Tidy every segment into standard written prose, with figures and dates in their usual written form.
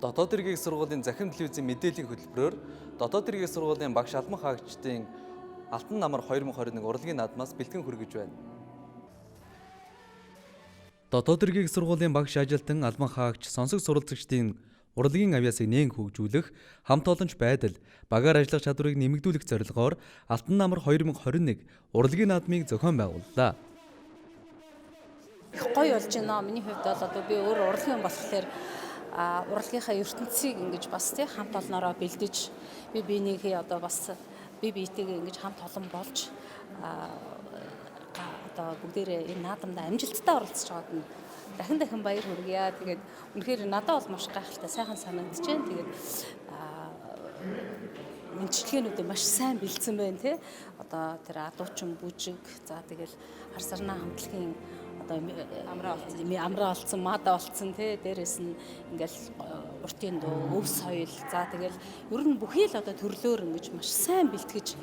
Дотоод хэргийн их сургуулийн захим телевизийн мэдээллийн хөтөлбөрөөр дотоод хэргийн их сургуулийн багш алмах хаагчдын Алтан намар 2021 урлагийн наадмаас бэлтгэн хүргэж байна. Дотоод хэргийн их сургуулийн багш ажилтан алмах хаагч сонсог суралцагчдын урлагийн авьяасыг нээн хөгжүүлэх, хамт олонч байдал, багаар ажиллах чадварыг нэмэгдүүлэх зорилгоор Алтан намар 2021 урлагийн наадмыг зохион байгууллаа. Их гоё болж байна. Миний хувьд бол одоо би өөр урлагийн хүн болохоор урлагийнхаа ертөнцийг ингэж бас тий хамт олноороо бэлдэж би биенийхээ одоо бас би биетэйгээ ингэж хамт олон болж одоо бүгдээрээ энэ наадамдаа амжилттай оролцож байгаад нь дахин дахин баяр хүргье. Тэгээд үнэхээр надад бол маш гайхалтай сайхан санагдаж байна. Тэгээд мэндчилгээнүүд маш сайн бэлдсэн байна тий. Одоо тэр адуучин бүжиг, за тэгэл хар сарнаа хамтлагийн одоо амраа олцсон, мада олцсон тий. Дээрээс нь ингээл уртын дуу, өв соёл, за тэгэл ер нь бүхий л одоо төрлөөр ингэж маш сайн бэлтгэж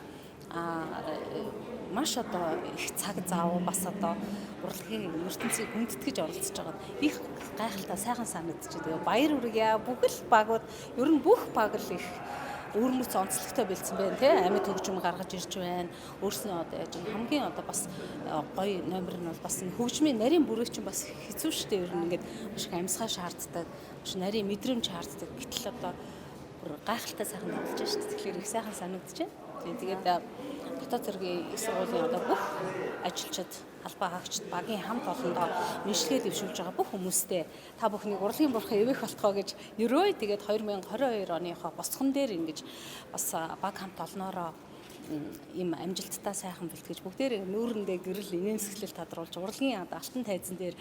маш одоо их цаг зав бас одоо урлагийн ертөнцийг хүндэтгэж оролцож байгаад их гайхалтай сайхан санагдчих. Тэгээ баяр хүргье. Бүх л багууд ер нь бүх баг л их өвөрмөц онцлогтой бэлдсэн байна тий. Амьд хөгжим гаргаж ирж байна. Өөрснөө одоо яаж хамгийн одоо бас гоё номер нь бол бас хөгжмийн нарийн бүрэг чинь бас хэцүү шттэ, ер нь ингээд маш их амьсгаа шаарддаг, маш нарийн мэдрэмж шаарддаг. Гэтэл одоо бүр гайхалтай сайхан тоглож байна шүү дээ. Тэгэхээр их сайхан санагдаж байна. Тэгээд дотоод хэргийн их сургуулийн одоо бүх ажилчид, албан хаагчид, багийн хамт олондоо мэдлэгээ дэвшүүлж байгаа бүх хүмүүстээ та бүхнийг урлагийн бурхан эвэх болтгоо гэж ерөөе. Тэгээд 2022 оныхоо босгон дээр ингэж бас баг хамт олноороо ийм амжилттай сайхан бэлтгэж бүгдээрээ нүүрэндээ гэрэл инээмсэглэл тодруулж урлагийн алтан тайзан дээр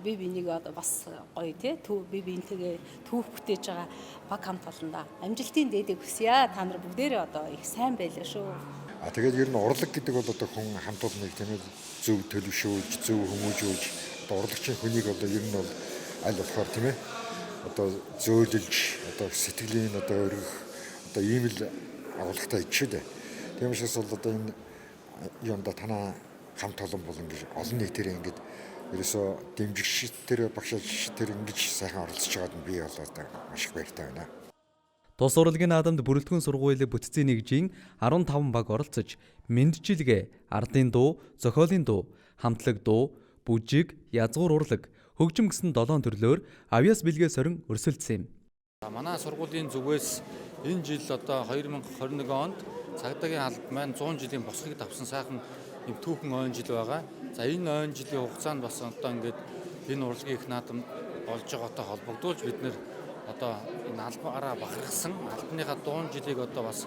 бие биенийг одоо бас гоё тий бие биентэйгээ түүх бүтээж байгаа баг хамт олондоо амжилтын дээдийг хүсье. Та нар бүгдээрээ одоо их сайн байлаа шүү. А тэгээд ер нь урлаг гэдэг бол одоо хүн хамт олныг тийм ээ зөв төлөвшүүлж, зөв хүмүүжүүлж одоо урлагчийн хүнийг одоо ер нь бол аль болохоор тийм ээ одоо зөөлөж, одоо сэтгэлийн одоо өргөх одоо ийм л агуулгатай шүү дээ. Тийм учраас бол одоо энэ юмда танаа хамт олон бол ингэж олон нийтээр ингэж ерөөсөө дэмжигч тэр багш тэр ингэж сайхан оролцож байгаад нь би бол одоо маш их баяртай байна. Тус урлагийн наадамд бүрэлдэхүүн сургуулийн бүтцийн нэгжийн 15 баг оролцож мэндчилгээ, ардын дуу, зохиолын дуу, хамтлаг дуу, бүжиг, язгуур урлаг, хөгжим гэсэн 7 төрлөөр авьяас бэлгээ сорин өрсөлдсөн юм. Манай сургуулийн зүгээс энэ жил одоо 2021 онд цагдаагийн алба маань 100 жилийн босхийг давсан сайхан юм түүхэн ойн жил байгаа. За энэ ойн жилийн хугацаанд бас одоо ингээд энэ урлагийн их наадам болж байгаатай холбогдуулж бид нэр одоо энэ албаараа бахархсан албаныхаа 100 жилийг одоо бас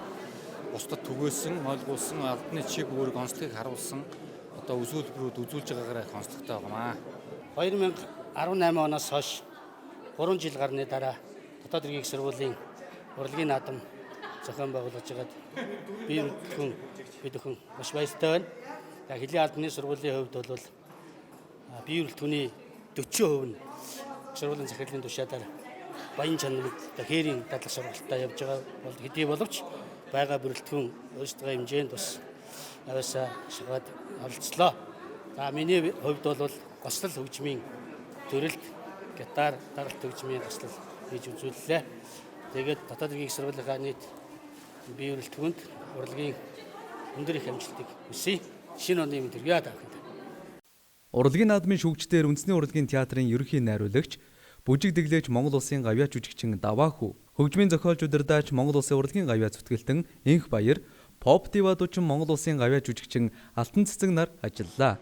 бусдад түгээсэн, ойлгуулсан, албаны чиг үүрэг онцлогийг харуулсан одоо үзүүлбэрүүд үзүүлж байгаагаараа их онцлогтой байгаамаа. 2018 оноос хойш 3 жил гарны дараа дотоод хэргийн их сургуулийн урлагийн наадам зохион байгуулж байгаад бие бүрэлдэхүүн бид бүхэн маш баяртай байна. За хөлийн албаны сургуулийн хувьд бол бие бүрэлдэхүүний 40% нь сургуулийн захирлын тушаалаар баян чанарт хээрийн дадлах сургалтаа явж байгаа бол хэдий боловч байгаа бүрэлдэхүүн өөрсдөө хэмжээнд бас аваасаа шахаад оролцлоо. За миний хувьд бол гослол хөгжмийн төрөлд гитар даралт хөгжмийн гослол хийж үзүүллээ. Тэгээд дотоод хэргийн их сургуулийнхаа нийт бие бүрэлдэхүүнд урлагийн өндөр их амжилтыг хүсье. Шинэ оны мэнд хүргье та бүхэнд. Урлагийн наадмын шүүгчдээр үндэсний урлагийн театрын ерөнхий найруулагч, бүжиг дэглээч Монгол Улсын гавьяа жүжигчин Даваахүү, хөгжмийн зохиолч удирдаач Монгол Улсын урлагийн гавьяа зүтгэлтэн Энх Баяр, поп дива дуучин Монгол Улсын гавьяа жүжигчин Алтан Цэцэг нар ажиллалаа.